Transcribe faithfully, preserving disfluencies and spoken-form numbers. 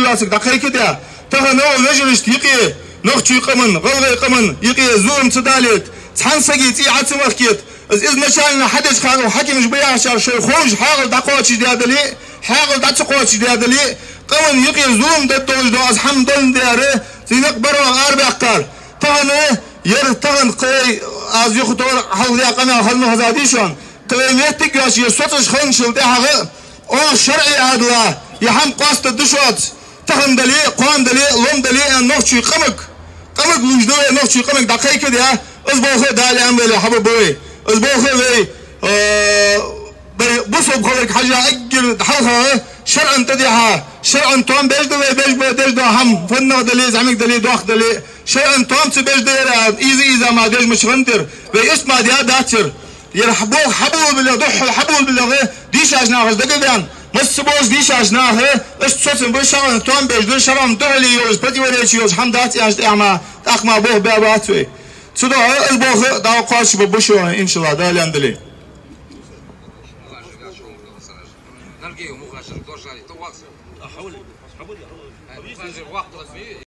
йоацилга дӀакхайкадаь, тахан укх вежарашта юкъе, нохчий къаман, гӀалгӀай къаман юкъе зулам ца далийта, цхьан сага цӀий Ӏо ца мехкийта, из изначально хьадеш хана хьакимаш ба яхачар шоай ховш хьаькъал дӀакхоачашдаь дале, хьаькъал дӀа ца кхоачашдаь дале, къаман юкъе зулам дергдолаш дола из хӀама доландаь, зинакъ барваха арабаьккхар. Тахан ер, тахан кхы аз юхатохар хьалха даь къамаьл ханна хаза дийшан, кхы вай моттиг йоацаш, ер соцаш ханначул тӀехьагӀа, оаха шарӀий Ӏаьдала, ер хӀама къоастадергда шоца, тахан дале, кхоана дале, лом дале, аьнна нохчий къамага, къамага луш да вай, нохчий къамага дӀакхайкадаь, из болх а Дала аьнна вале хьабергба вай. Из болх а вай, э, вай бусалба хиларга хьежжа эггара хьалха шарӀан тӀадихьа, шарӀан тоам беш да вай, беш ба, деш да хӀама, фаннагӀа дале, зӀамига дале, доккха дале, шарӀан тоам ца беш да ер, из, из ма деш мича хиннадир, вай иштта ма даь дац ер. Ер хьаболх хьабоалабале, духхьал хьабоалабале, дийшача нахаца дагадена, масса болча дийшача наха, иштта соцам ба, шарӀан тоам беш да, шарӀан духьале йолаш, противоречи йолаш хӀама дац аьнна, тӀехьа ма, тӀаккха ма болх баь бац вай. Цудухьа из болх а Дала кхоачашбергба шоана, иншаллахӀ, Дала аьнна дале.